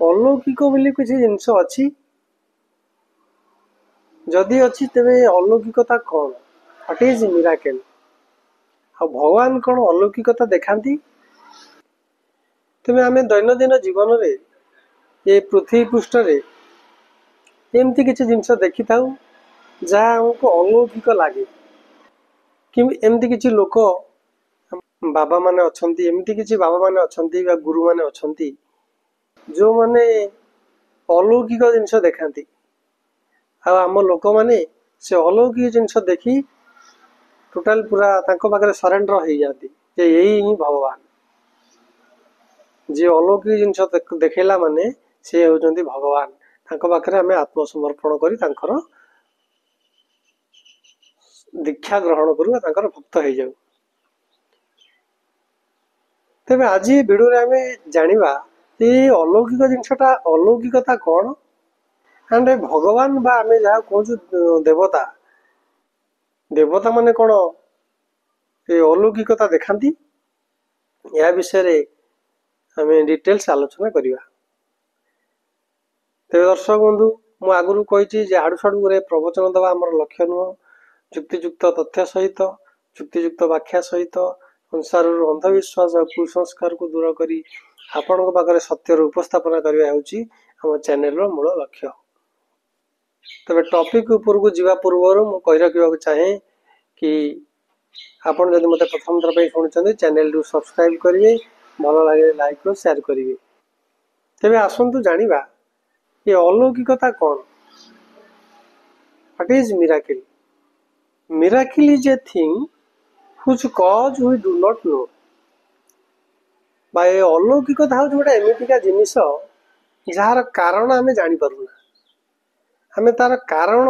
ଅଲୌକିକ ବୋଲି କିଛି ଜିନିଷ ଅଛି? ଯଦି ଅଛି, ତେବେ ଏ ଅଲୌକିକତା କ'ଣ? What is miracle? ଆଉ ଭଗବାନ କ'ଣ ଅଲୌକିକତା ଦେଖାନ୍ତି? ତେବେ ଆମେ ଦୈନନ୍ଦିନ ଜୀବନରେ ଏ ପୃଥିବୀ ପୃଷ୍ଠରେ ଏମିତି କିଛି ଜିନିଷ ଦେଖିଥାଉ, ଯାହା ଆମକୁ ଅଲୌକିକ ଲାଗେ। କି ଏମିତି କିଛି ଲୋକ, ବାବା ମାନେ ଅଛନ୍ତି, ଏମିତି କିଛି ବାବା ମାନେ ଅଛନ୍ତି ବା ଗୁରୁମାନେ ଅଛନ୍ତି, ଯେଉଁମାନେ ଅଲୌକିକ ଜିନିଷ ଦେଖାନ୍ତି। ଆଉ ଆମ ଲୋକମାନେ ସେ ଅଲୌକିକ ଜିନିଷ ଦେଖି ଟୋଟାଲ ପୁରା ତାଙ୍କ ପାଖରେ ସରେଣ୍ଡର ହେଇଯାଆନ୍ତି ଯେ ଏଇ ହିଁ ଭଗବାନ। ଯିଏ ଅଲୌକିକ ଜିନିଷ ଦେଖେଇଲା ମାନେ ସେ ହେଉଛନ୍ତି ଭଗବାନ। ତାଙ୍କ ପାଖରେ ଆମେ ଆତ୍ମସମର୍ପଣ କରି ତାଙ୍କର ଦୀକ୍ଷା ଗ୍ରହଣ କରୁ ବା ତାଙ୍କର ଭକ୍ତ ହେଇଯାଉ। ତେବେ ଆଜି ଏ ଭିଡ଼ିଓରେ ଆମେ ଜାଣିବା ଯେ ଏଇ ଅଲୌକିକ ଜିନିଷଟା, ଅଲୌକିକତା କ'ଣ, ଆଣ୍ଡ ଭଗବାନ ବା ଆମେ ଯାହା କହୁଛୁ ଦେବତା, ଦେବତା ମାନେ କ'ଣ ଏ ଅଲୌକିକତା ଦେଖାନ୍ତି? ଏହା ବିଷୟରେ ଆମେ ଡିଟେଲ୍ସ ଆଲୋଚନା କରିବା। ତେବେ ଦର୍ଶକ ବନ୍ଧୁ, ମୁଁ ଆଗରୁ କହିଛି ଯେ ଆଡ଼ୁ ସାଡ଼ୁ ଗୁରେ ପ୍ରବଚନ ଦେବା ଆମର ଲକ୍ଷ୍ୟ ନୁହଁ। ଯୁକ୍ତିଯୁକ୍ତ ତଥ୍ୟ ସହିତ, ଯୁକ୍ତିଯୁକ୍ତ ବ୍ୟାଖ୍ୟା ସହିତ ସଂସାରରୁ ଅନ୍ଧବିଶ୍ୱାସ ଆଉ କୁସଂସ୍କାରକୁ ଦୂର କରି ଆପଣଙ୍କ ପାଖରେ ସତ୍ୟର ଉପସ୍ଥାପନା କରିବା ହେଉଛି ଆମ ଚ୍ୟାନେଲର ମୂଳ ଲକ୍ଷ୍ୟ। ତେବେ ଟପିକ ଉପରକୁ ଯିବା ପୂର୍ବରୁ ମୁଁ କହି ରଖିବାକୁ ଚାହେଁ କି ଆପଣ ଯଦି ମୋତେ ପ୍ରଥମ ଥର ପାଇଁ ଶୁଣୁଛନ୍ତି, ଚ୍ୟାନେଲକୁ ସବସ୍କ୍ରାଇବ କରିବେ, ଭଲ ଲାଗିଲେ ଲାଇକ୍ ଓ ସେୟାର କରିବେ। ତେବେ ଆସନ୍ତୁ ଜାଣିବା ଏ ଅଲୌକିକତା କ'ଣ? What is miracle? Miracle is a thing whose cause we do not know. ବା ଏ ଅଲୌକିକତା ହେଉଛି ଗୋଟେ ଏମିତିକା ଜିନିଷ, ଯାହାର କାରଣ ଆମେ ଜାଣିପାରୁନା। ଆମେ ତାର କାରଣ,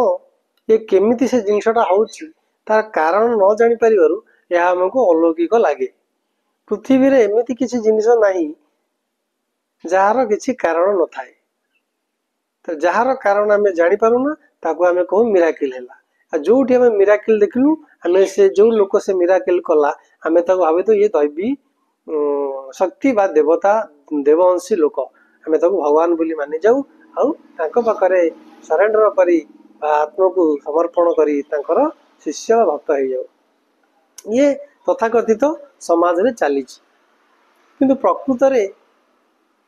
ଏ କେମିତି ସେ ଜିନିଷଟା ହେଉଛି, ତାର କାରଣ ନ ଜାଣିପାରିବାରୁ ଏହା ଆମକୁ ଅଲୌକିକ ଲାଗେ। ପୃଥିବୀରେ ଏମିତି କିଛି ଜିନିଷ ନାହିଁ ଯାହାର କିଛି କାରଣ ନଥାଏ। ତ ଯାହାର କାରଣ ଆମେ ଜାଣିପାରୁନା, ତାକୁ ଆମେ କହୁ ମିରାକିଲ ହେଲା। ଆଉ ଯୋଉଠି ଆମେ ମିରାକିଲ ଦେଖିଲୁ, ଆମେ ସେ ଯୋଉ ଲୋକ ସେ ମିରାକିଲ କଲା, ଆମେ ତାକୁ ଭାବିଥାଉ ଇଏ ଦୈବୀ ଶକ୍ତି ବା ଦେବତା, ଦେବଅଂଶୀ ଲୋକ। ଆମେ ତାକୁ ଭଗବାନ ବୋଲି ମାନିଯାଉ ଆଉ ତାଙ୍କ ପାଖରେ ସରେଣ୍ଡର କରି ବା ଆତ୍ମକୁ ସମର୍ପଣ କରି ତାଙ୍କର ଶିଷ୍ୟ ବା ଭକ୍ତ ହେଇଯାଉ। ଇଏ ତଥାକଥିତ ସମାଜରେ ଚାଲିଛି। କିନ୍ତୁ ପ୍ରକୃତରେ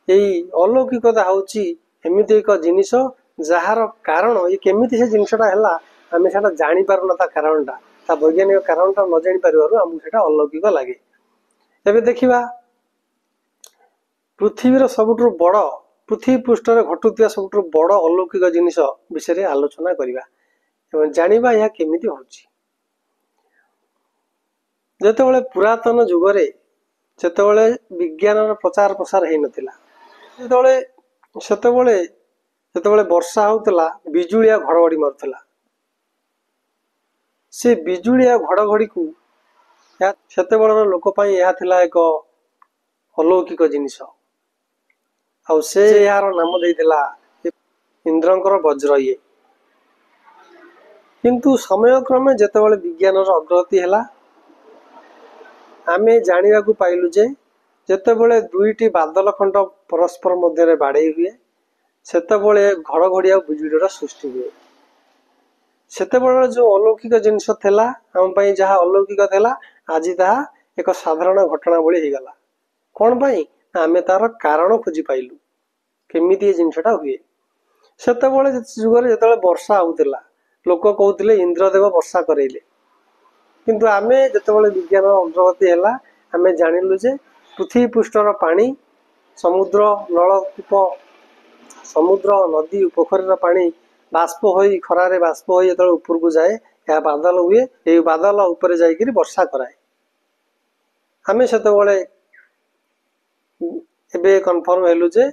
ଏଇ ଅଲୌକିକତା ହେଉଛି ଏମିତି ଏକ ଜିନିଷ, ଯାହାର କାରଣ, ଇଏ କେମିତି ସେ ଜିନିଷଟା ହେଲା, ଆମେ ସେଟା ଜାଣିପାରୁନା। ତା କାରଣଟା, ତା ବୈଜ୍ଞାନିକ କାରଣଟା ନ ଜାଣିପାରିବାରୁ ଆମକୁ ସେଟା ଅଲୌକିକ ଲାଗେ। ଏବେ ଦେଖିବା ପୃଥିବୀର ସବୁଠୁ ବଡ଼, ପୃଥିବୀ ପୃଷ୍ଠରେ ଘଟୁଥିବା ସବୁଠୁ ବଡ଼ ଅଲୌକିକ ଜିନିଷ ବିଷୟରେ ଆଲୋଚନା କରିବା ଏବଂ ଜାଣିବା ଏହା କେମିତି ହେଉଛି। ଯେତେବେଳେ ପୁରାତନ ଯୁଗରେ, ଯେତେବେଳେ ବିଜ୍ଞାନର ପ୍ରଚାର ପ୍ରସାର ହେଇନଥିଲା, ସେତେବେଳେ ଯେତେବେଳେ ବର୍ଷା ହଉଥିଲା, ବିଜୁଳି ଆଉ ଘଡ଼ଘଡ଼ି ମାରୁଥିଲା, ସେ ବିଜୁଳି ଆଉ ଘଡ଼ଘଡ଼ିକୁ ଏହା ସେତେବେଳର ଲୋକ ପାଇଁ ଏହା ଥିଲା ଏକ ଅଲୌକିକ ଜିନିଷ। ଆଉ ସେ ଏହାର ନାମ ଦେଇଥିଲା ଇନ୍ଦ୍ରଙ୍କର ବଜ୍ର ଇଏ। କିନ୍ତୁ ସମୟକ୍ରମେ ଯେତେବେଳେ ବିଜ୍ଞାନର ଅଗ୍ରଗତି ହେଲା, ଆମେ ଜାଣିବାକୁ ପାଇଲୁ ଯେ ଯେତେବେଳେ ଦୁଇଟି ବାଦଲ ଖଣ୍ଡ ପରସ୍ପର ମଧ୍ୟରେ ବାଡ଼େଇ ହୁଏ, ସେତେବେଳେ ଘଡ଼ଘଡ଼ି ଆଉ ବିଜୁଳିର ସୃଷ୍ଟି ହୁଏ। ସେତେବେଳର ଯୋଉ ଅଲୌକିକ ଜିନିଷ ଥିଲା, ଆମ ପାଇଁ ଯାହା ଅଲୌକିକ ଥିଲା, ଆଜି ତାହା ଏକ ସାଧାରଣ ଘଟଣା ଭଳି ହେଇଗଲା। କ'ଣ ପାଇଁ ନା ଆମେ ତାର କାରଣ ଖୋଜି ପାଇଲୁ, କେମିତି ଏ ଜିନିଷଟା ହୁଏ। ସେତେବେଳେ ଯୁଗରେ ଯେତେବେଳେ ବର୍ଷା ହଉଥିଲା, ଲୋକ କହୁଥିଲେ ଇନ୍ଦ୍ରଦେବ ବର୍ଷା କରେଇଲେ। କିନ୍ତୁ ଆମେ ଯେତେବେଳେ ବିଜ୍ଞାନ ଅଗ୍ରଗତି ହେଲା, ଆମେ ଜାଣିଲୁ ଯେ ପୃଥିବୀ ପୃଷ୍ଠର ପାଣି, ସମୁଦ୍ର, ନଳକୂପ, ସମୁଦ୍ର, ନଦୀ, ପୋଖରୀର ପାଣି ବାଷ୍ପ ହୋଇ, ଖରାରେ ବାଷ୍ପ ହୋଇ ଯେତେବେଳେ ଉପରକୁ ଯାଏ, ଏହା ବାଦଲ ହୁଏ। ଏଇ ବାଦଲ ଉପରେ ଯାଇକିରି ବର୍ଷା କରାଏ। ଆମେ ସେତେବେଳେ ଏବେ କନଫର୍ମ ହେଲୁ ଯେ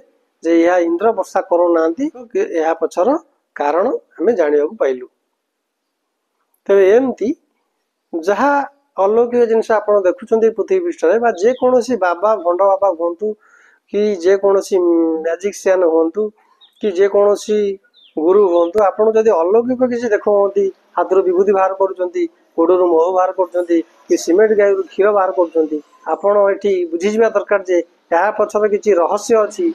ଏହା ଇନ୍ଦ୍ର ବର୍ଷା କରୁନାହାନ୍ତି, ଏହା ପଛର କାରଣ ଆମେ ଜାଣିବାକୁ ପାଇଲୁ। ତେବେ ଏମିତି ଯାହା ଅଲୌକିକ ଜିନିଷ ଆପଣ ଦେଖୁଛନ୍ତି ପୃଥିବୀ ପୃଷ୍ଠରେ, ବା ଯେକୌଣସି ବାବା, ଭଣ୍ଡ ବାବା ହୁଅନ୍ତୁ କି ଯେକୌଣସି ମ୍ୟାଜିସିଆନ ହୁଅନ୍ତୁ କି ଯେକୌଣସି ଗୁରୁ ହୁଅନ୍ତୁ, ଆପଣ ଯଦି ଅଲୌକିକ କିଛି ଦେଖାଉଛନ୍ତି, ହାତରୁ ବିଭୂତି ବାହାର କରୁଛନ୍ତି, ଗୋଡ଼ରୁ ମହୁ ବାହାର କରୁଛନ୍ତି କି ସିମେଣ୍ଟ ଗାଈରୁ କ୍ଷୀର ବାହାର କରୁଛନ୍ତି, ଆପଣ ଏଠି ବୁଝିଯିବା ଦରକାର ଯେ ଏହା ପଛରେ କିଛି ରହସ୍ୟ ଅଛି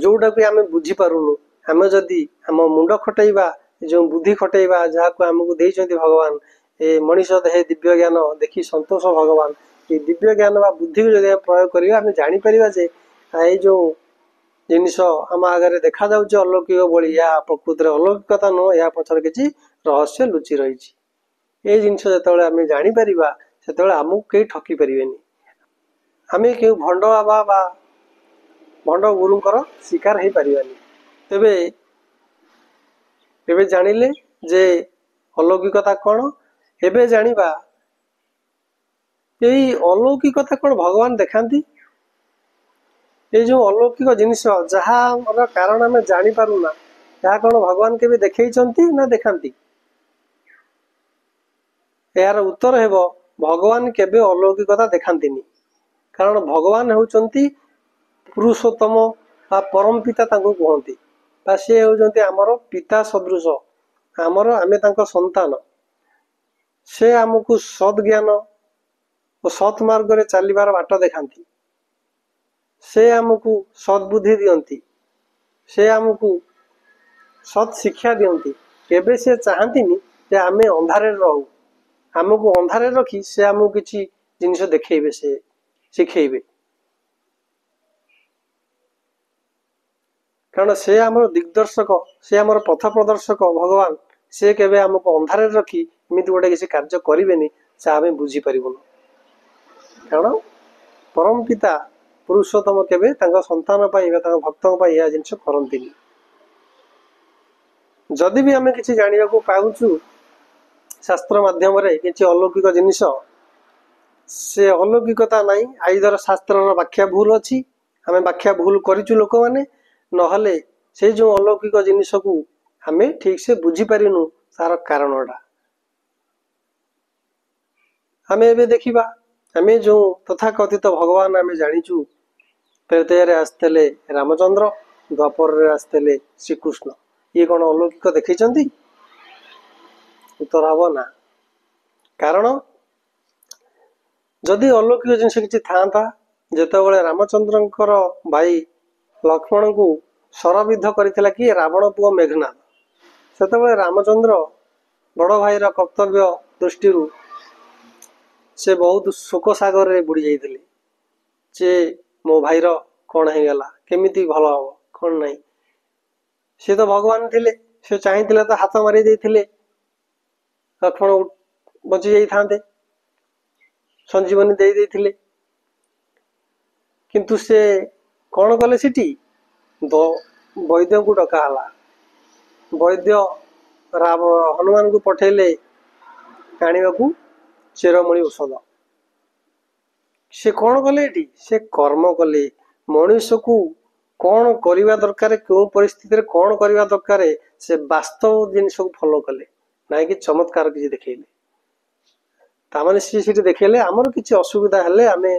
ଯେଉଁଟାକୁ ଆମେ ବୁଝିପାରୁନୁ। ଆମେ ଯଦି ଆମ ମୁଣ୍ଡ ଖଟେଇବା, ଯେଉଁ ବୁଦ୍ଧି ଖଟେଇବା, ଯାହାକୁ ଆମକୁ ଦେଇଛନ୍ତି ଭଗବାନ, ଏ ମଣିଷ ଦେହେ ଦିବ୍ୟ ଜ୍ଞାନ ଦେଖି ସନ୍ତୋଷ ଭଗବାନ, ଏ ଦିବ୍ୟ ଜ୍ଞାନ ବା ବୁଦ୍ଧିକୁ ଯଦି ଆମେ ପ୍ରୟୋଗ କରିବା, ଆମେ ଜାଣିପାରିବା ଯେ ଏଇ ଯେଉଁ ଜିନିଷ ଆମ ଆଗରେ ଦେଖାଯାଉଛି ଅଲୌକିକ ଭଳି, ଏହା ପ୍ରକୃତରେ ଅଲୌକିକତା ନୁହଁ, ଏହା ପଛରେ କିଛି ରହସ୍ୟ ଲୁଚି ରହିଛି। ଏଇ ଜିନିଷ ଯେତେବେଳେ ଆମେ ଜାଣିପାରିବା, ସେତେବେଳେ ଆମକୁ କେହି ଠକି ପାରିବେନି। ଆମେ କେଉଁ ଭଣ୍ଡ ବାବା ବା ଭଣ୍ଡ ଗୁରୁଙ୍କର ଶିକାର ହେଇପାରିବାନି। ତେବେ ଏବେ ଜାଣିଲେ ଯେ ଅଲୌକିକତା କ'ଣ। ଏବେ ଜାଣିବା, ଏଇ ଅଲୌକିକତା କ'ଣ ଭଗବାନ ଦେଖାନ୍ତି? ଏଇ ଯେଉଁ ଅଲୌକିକ ଜିନିଷ ଯାହାର କାରଣ ଆମେ ଜାଣିପାରୁନା, ଏହା କ'ଣ ଭଗବାନ କେବେ ଦେଖେଇଛନ୍ତି ନା ଦେଖାନ୍ତି? ଏହାର ଉତ୍ତର ହେବ, ଭଗବାନ କେବେ ଅଲୌକିକତା ଦେଖାନ୍ତିନି। କାରଣ ଭଗବାନ ହେଉଛନ୍ତି ପୁରୁଷୋତ୍ତମ ବା ପରମ ପିତା ତାଙ୍କୁ କୁହନ୍ତି, ବା ସିଏ ହେଉଛନ୍ତି ଆମର ପିତା ସଦୃଶ ଆମର, ଆମେ ତାଙ୍କ ସନ୍ତାନ। ସେ ଆମକୁ ସଦ୍ ଜ୍ଞାନ ଓ ସତ୍ ମାର୍ଗରେ ଚାଲିବାର ବାଟ ଦେଖାନ୍ତି। ସେ ଆମକୁ ସଦ୍ବୁଦ୍ଧି ଦିଅନ୍ତି, ସେ ଆମକୁ ସତ୍ ଶିକ୍ଷା ଦିଅନ୍ତି। କେବେ ସେ ଚାହାନ୍ତିନି ଯେ ଆମେ ଅନ୍ଧାରରେ ରହୁ। ଆମକୁ ଅନ୍ଧାରରେ ରଖି ସେ ଆମକୁ କିଛି ଜିନିଷ ଦେଖେଇବେ, ସେ ଶିଖେଇବେ। କାରଣ ସେ ଆମର ଦିଗ୍ଦର୍ଶକ, ସେ ଆମର ପଥ ପ୍ରଦର୍ଶକ ଭଗବାନ। ସେ କେବେ ଆମକୁ ଅନ୍ଧାରରେ ରଖି ଏମିତି ଗୋଟେ କିଛି କାର୍ଯ୍ୟ କରିବେନି ସେ ଆମେ ବୁଝିପାରିବୁନୁ। କାରଣ ପରମ ପିତା ପୁରୁଷୋତ୍ତମ କେବେ ତାଙ୍କ ସନ୍ତାନ ପାଇଁ ବା ତାଙ୍କ ଭକ୍ତଙ୍କ ପାଇଁ ଏହା ଜିନିଷ କରନ୍ତିନି। ଯଦି ବି ଆମେ କିଛି ଜାଣିବାକୁ ପାଉଛୁ ଶାସ୍ତ୍ର ମାଧ୍ୟମରେ କିଛି ଅଲୌକିକ ଜିନିଷ, ସେ ଅଲୌକିକତା ନାହିଁ। ଆଇଦର ଶାସ୍ତ୍ରର ବ୍ୟାଖ୍ୟା ଭୁଲ ଅଛି, ଆମେ ବ୍ୟାଖ୍ୟା ଭୁଲ କରିଛୁ ଲୋକମାନେ, ନହେଲେ ସେଇ ଯେଉଁ ଅଲୌକିକ ଜିନିଷକୁ ଆମେ ଠିକ ସେ ବୁଝିପାରିନୁ ତାର କାରଣଟା। ଆମେ ଏବେ ଦେଖିବା, ଆମେ ଯେଉଁ ତଥାକଥିତ ଭଗବାନ ଆମେ ଜାଣିଛୁ, ତ୍ରେତୟାରେ ଆସିଥିଲେ ରାମଚନ୍ଦ୍ର, ଦ୍ୱାପରରେ ଆସିଥିଲେ ଶ୍ରୀକୃଷ୍ଣ, ଇଏ କ'ଣ ଅଲୌକିକ ଦେଖେଇଛନ୍ତି? ଉତ୍ତର ହବ ନା। କାରଣ ଯଦି ଅଲୌକିକ ଜିନିଷ କିଛି ଥାଆନ୍ତା, ଯେତେବେଳେ ରାମଚନ୍ଦ୍ରଙ୍କର ଭାଇ ଲକ୍ଷ୍ମଣଙ୍କୁ ଶରବିଦ୍ଧ କରିଥିଲା କି ରାବଣ ପୁଅ ମେଘନାଦ, ସେତେବେଳେ ରାମଚନ୍ଦ୍ର ବଡ଼ ଭାଇର କର୍ତ୍ତବ୍ୟ ଦୃଷ୍ଟିରୁ ସେ ବହୁତ ଶୋକ ସାଗରରେ ବୁଡ଼ି ଯାଇଥିଲେ ଯେ ମୋ ଭାଇର କ'ଣ ହେଇଗଲା, କେମିତି ଭଲ ହବ କ'ଣ ନାହିଁ। ସେ ତ ଭଗବାନ ଥିଲେ, ସେ ଚାହିଁଥିଲେ ତ ହାତ ମାରି ଦେଇଥିଲେ ଲକ୍ଷ୍ମଣ ବଞ୍ଚି ଯାଇଥାନ୍ତେ, ସଞ୍ଜୀବନୀ ଦେଇ ଦେଇଥିଲେ। କିନ୍ତୁ ସେ କ'ଣ କଲେ? ସେଠି ବୈଦ୍ୟଙ୍କୁ ଡକା ହେଲା। ବୈଦ୍ୟ ରାମ ହନୁମାନଙ୍କୁ ପଠେଇଲେ ଆଣିବାକୁ ଚେରମୂଳି ଔଷଧ। ସେ କ'ଣ କଲେ ଏଠି? ସେ କର୍ମ କଲେ। ମଣିଷକୁ କ'ଣ କରିବା ଦରକାର, କେଉଁ ପରିସ୍ଥିତିରେ କ'ଣ କରିବା ଦରକାର, ସେ ବାସ୍ତବ ଜିନିଷକୁ ଫଲୋ କଲେ, ନାଇଁ କି ଚମତ୍କାର କିଛି ଦେଖେଇଲେ। ତାମାନେ ସିଏ ସେଠି ଦେଖେଇଲେ ଆମର କିଛି ଅସୁବିଧା ହେଲେ ଆମେ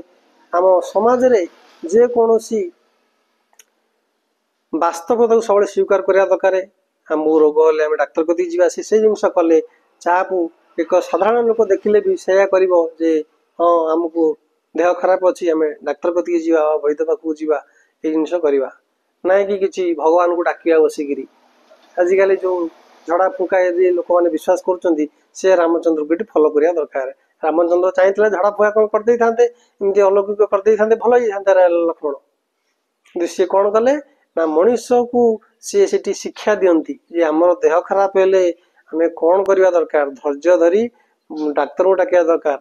ଆମ ସମାଜରେ ଯେକୌଣସି ବାସ୍ତବତାକୁ ସବୁବେଳେ ସ୍ୱୀକାର କରିବା ଦରକାର। ଆମକୁ ରୋଗ ହେଲେ ଆମେ ଡାକ୍ତର କତିକି ଯିବା। ସେ ସେଇ ଜିନିଷ କଲେ, ଯାହାକୁ ଏକ ସାଧାରଣ ଲୋକ ଦେଖିଲେ ବି ସେଇଆ କରିବ ଯେ ହଁ, ଆମକୁ ଦେହ ଖରାପ ଅଛି, ଆମେ ଡାକ୍ତର କତିକି ଯିବା, ବୈଦ୍ୟ ପାଖକୁ ଯିବା, ଏଇ ଜିନିଷ କରିବା, ନାଇଁ କି କିଛି ଭଗବାନଙ୍କୁ ଡାକିବା ବସିକିରି। ଆଜିକାଲି ଯେଉଁ ଝଡ଼ା ଫୁଙ୍କା ଯଦି ଲୋକମାନେ ବିଶ୍ୱାସ କରୁଛନ୍ତି, ସେ ରାମଚନ୍ଦ୍ରକୁ ଏଠି ଫଲୋ କରିବା ଦରକାର। ରାମଚନ୍ଦ୍ର ଚାହିଁଥିଲେ ଝଡ଼ା ଫୁଙ୍କା କ'ଣ କରିଦେଇଥାନ୍ତେ, ଏମିତି ଅଲୌକିକ କରିଦେଇଥାନ୍ତେ, ଭଲ ହେଇଥାନ୍ତା ଲକ୍ଷ୍ମଣ। କିନ୍ତୁ ସିଏ କ'ଣ କଲେ ନା, ମଣିଷକୁ ସିଏ ସେଠି ଶିକ୍ଷା ଦିଅନ୍ତି ଯେ ଆମର ଦେହ ଖରାପ ହେଲେ ଆମେ କ'ଣ କରିବା ଦରକାର, ଧୈର୍ଯ୍ୟ ଧରି ଡାକ୍ତରଙ୍କୁ ଡାକିବା ଦରକାର,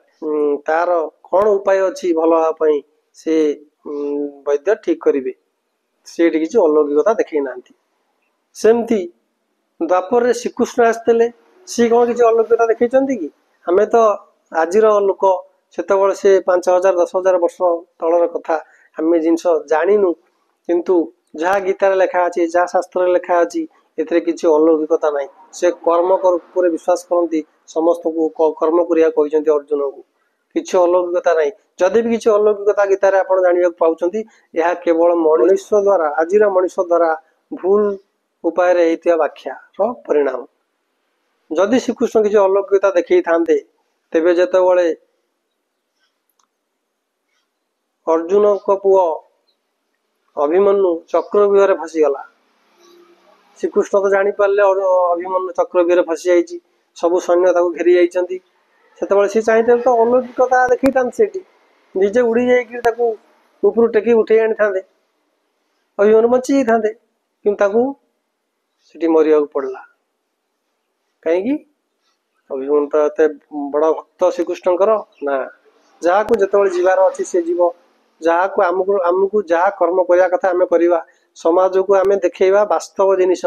ତାର କ'ଣ ଉପାୟ ଅଛି ଭଲ ହେବା ପାଇଁ ସେ ବୈଦ୍ୟ ଠିକ କରିବେ। ସେ ଏଠି କିଛି ଅଲୌକିକତା ଦେଖେଇ ନାହାନ୍ତି। ସେମିତି ଦ୍ୱାପରରେ ଶ୍ରୀକୃଷ୍ଣ ଆସିଥିଲେ, ସିଏ କ'ଣ କିଛି ଅଲୌକିକତା ଦେଖେଇଛନ୍ତି କି? ଆମେ ତ ଆଜିର ଲୋକ, ସେତେବେଳେ ସେ 5000 10,000 ବର୍ଷ ତଳର କଥା, ଆମେ ଜିନିଷ ଜାଣିନୁ। କିନ୍ତୁ ଯାହା ଗୀତାରେ ଲେଖା ଅଛି, ଯାହା ଶାସ୍ତ୍ରରେ ଲେଖା ଅଛି, ଏଥିରେ କିଛି ଅଲୌକିକତା ନାହିଁ। ସେ କର୍ମ ଉପରେ ବିଶ୍ୱାସ କରନ୍ତି, ସମସ୍ତଙ୍କୁ କର୍ମ କରିବାକୁ କହିଛନ୍ତି ଅର୍ଜୁନଙ୍କୁ। କିଛି ଅଲୌକିକତା ନାହିଁ। ଯଦି ବି କିଛି ଅଲୌକିକତା ଗୀତାରେ ଆପଣ ଜାଣିବାକୁ ପାଉଛନ୍ତି, ଏହା କେବଳ ମଣିଷ ଦ୍ୱାରା, ଆଜିର ମଣିଷ ଦ୍ୱାରା ଭୁଲ ଉପାୟରେ ହେଇଥିବା ବ୍ୟାଖ୍ୟାର ପରିଣାମ। ଯଦି ଶ୍ରୀକୃଷ୍ଣ କିଛି ଅଲୌକିକତା ଦେଖେଇଥାନ୍ତେ, ତେବେ ଯେତେବେଳେ ଅର୍ଜୁନଙ୍କ ପୁଅ ଅଭିମନ୍ୟୁ ଚକ୍ରବ୍ୟୁହରେ ଫସିଗଲା। ଶ୍ରୀକୃଷ୍ଣ ତ ଜାଣିପାରିଲେ ଅଭିମନ୍ୟୁ ଚକ୍ରବ୍ୟୁହରେ ଫସି ଯାଇଛି, ସବୁ ସୈନ୍ୟ ତାକୁ ଘେରି ଯାଇଛନ୍ତି। ସେତେବେଳେ ସିଏ ଚାହିଁଥିଲେ ତ ଅଲୌକିକତା ଦେଖେଇଥାନ୍ତେ, ସେଠି ନିଜେ ଉଡ଼ି ଯାଇକି ତାକୁ ଉପରୁ ଟେକି ଉଠେଇ ଆଣିଥାନ୍ତେ, ଅଭିମନ୍ୟୁ ବଞ୍ଚି ଯାଇଥାନ୍ତେ। କିନ୍ତୁ ତାକୁ ସେଠି ମରିବାକୁ ପଡ଼ିଲା। କାହିଁକି? ଅଭିମନ୍ୟୁ ତ ଏତେ ବଡ଼ ଭକ୍ତ ଶ୍ରୀକୃଷ୍ଣଙ୍କର ନା। ଯାହାକୁ ଯେତେବେଳେ ଯିବାର ଅଛି ସେ ଯିବ। ଯାହାକୁ ଆମକୁ ଆମକୁ ଯାହା କର୍ମ କରିବା କଥା ଆମେ କରିବା, ସମାଜକୁ ଆମେ ଦେଖେଇବା ବାସ୍ତବ ଜିନିଷ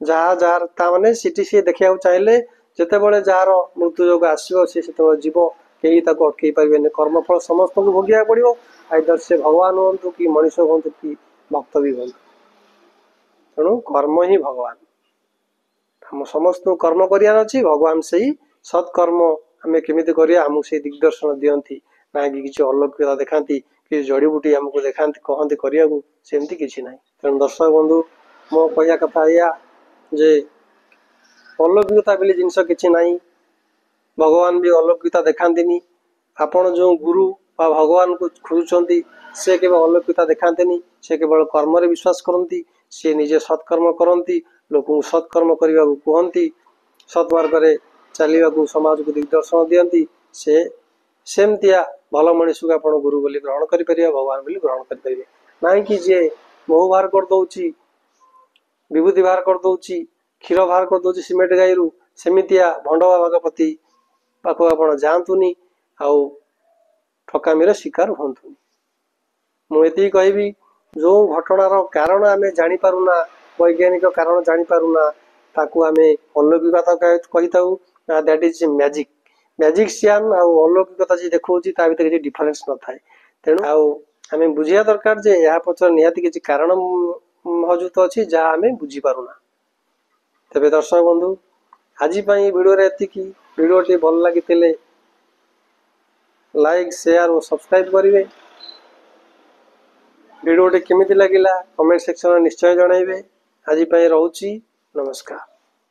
ଯାହା ଯାହାର। ତା ମାନେ ସେଠି ସିଏ ଦେଖିବାକୁ ଚାହିଁଲେ, ଯେତେବେଳେ ଯାହାର ମୃତ୍ୟୁ ଯୋଗ ଆସିବ ସେ ସେତେବେଳେ ଯିବ, କେହି ତାକୁ ଅଟକେଇ ପାରିବେନି। କର୍ମଫଳ ସମସ୍ତଙ୍କୁ ଭୋଗିବାକୁ ପଡ଼ିବ, ଆଇଦର ସେ ଭଗବାନ ହୁଅନ୍ତୁ କି ମଣିଷ ହୁଅନ୍ତୁ କି ଭକ୍ତ ବି ହୁଅନ୍ତୁ। ତେଣୁ କର୍ମ ହିଁ ଭଗବାନ। ଆମ ସମସ୍ତଙ୍କୁ କର୍ମ କରିବାର ଅଛି। ଭଗବାନ ସେଇ ସତ୍କର୍ମ ଆମେ କେମିତି କରିବା, ଆମକୁ ସେଇ ଦିଗଦର୍ଶନ ଦିଅନ୍ତି, ନା କି କିଛି ଅଲୌକିକତା ଦେଖାନ୍ତି, କିଛି ଜଡ଼ିବୁଟି ଆମକୁ ଦେଖାନ୍ତି, କହନ୍ତି କରିବାକୁ, ସେମିତି କିଛି ନାହିଁ। ତେଣୁ ଦର୍ଶକ ବନ୍ଧୁ, ମୋ କହିବା କଥା ଏଇଆ ଯେ ଅଲୌକିକତା ବୋଲି ଜିନିଷ କିଛି ନାହିଁ। ଭଗବାନ ବି ଅଲୌକିକତା ଦେଖାନ୍ତିନି। ଆପଣ ଯେଉଁ ଗୁରୁ ବା ଭଗବାନଙ୍କୁ ଖୋଜୁଛନ୍ତି, ସେ କେବେ ଅଲୌକିକତା ଦେଖାନ୍ତିନି। ସେ କେବଳ କର୍ମରେ ବିଶ୍ୱାସ କରନ୍ତି। ସିଏ ନିଜେ ସତ୍କର୍ମ କରନ୍ତି, ଲୋକଙ୍କୁ ସତ୍କର୍ମ କରିବାକୁ କୁହନ୍ତି, ସତ୍ମାର୍ଗରେ ଚାଲିବାକୁ ସମାଜକୁ ଦିଗଦର୍ଶନ ଦିଅନ୍ତି। ସେ ସେମିତିଆ ଭଲ ମଣିଷକୁ ଆପଣ ଗୁରୁ ବୋଲି ଗ୍ରହଣ କରିପାରିବେ, ଭଗବାନ ବୋଲି ଗ୍ରହଣ କରିପାରିବେ। ନାଇଁ କି ଯିଏ ମହୁ ବାହାର କରିଦେଉଛି, ବିଭୂତି ବାହାର କରିଦେଉଛି, କ୍ଷୀର ବାହାର କରିଦେଉଛି ସିମେଣ୍ଟ ଗାଈରୁ, ସେମିତିଆ ଭଣ୍ଡ ବାବାଙ୍କ ପ୍ରତି ପାଖକୁ ଆପଣ ଯାଆନ୍ତୁନି ଆଉ ଠକାମିର ଶିକାର ହୁଅନ୍ତୁନି। ମୁଁ ଏତିକି କହିବି, ଯେଉଁ ଘଟଣାର କାରଣ ଆମେ ଜାଣିପାରୁନା, ବୈଜ୍ଞାନିକ କାରଣ ଜାଣିପାରୁନା, ତାକୁ ଆମେ ଅଲୌକିକତା କହିଥାଉ ନା that is magic. ମ୍ୟାଜିକ୍ସିଆନ୍ ଆଉ ଅଲୌକିକତା ଯିଏ ଦେଖାଉଛି, ତା ଭିତରେ କିଛି ଡିଫରେନ୍ସ ନଥାଏ। ତେଣୁ ଆଉ ଆମେ ବୁଝିବା ଦରକାର ଯେ ଏହା ପଛରେ ନିହାତି କିଛି କାରଣ ମହଜୁଦ ଅଛି, ଯାହା ଆମେ ବୁଝିପାରୁନା। ତେବେ ଦର୍ଶକ ବନ୍ଧୁ, ଆଜି ପାଇଁ ଭିଡ଼ିଓରେ ଏତିକି। ଭିଡ଼ିଓଟି ଭଲ ଲାଗିଥିଲେ ଲାଇକ୍, ସେୟାର ଓ ସବସ୍କ୍ରାଇବ୍ କରିବେ। ଭିଡ଼ିଓଟି କେମିତି ଲାଗିଲା, କମେଣ୍ଟ ସେକ୍ସନରେ ନିଶ୍ଚୟ ଜଣାଇବେ। ଆଜି ପାଇଁ ରହୁଛି, ନମସ୍କାର।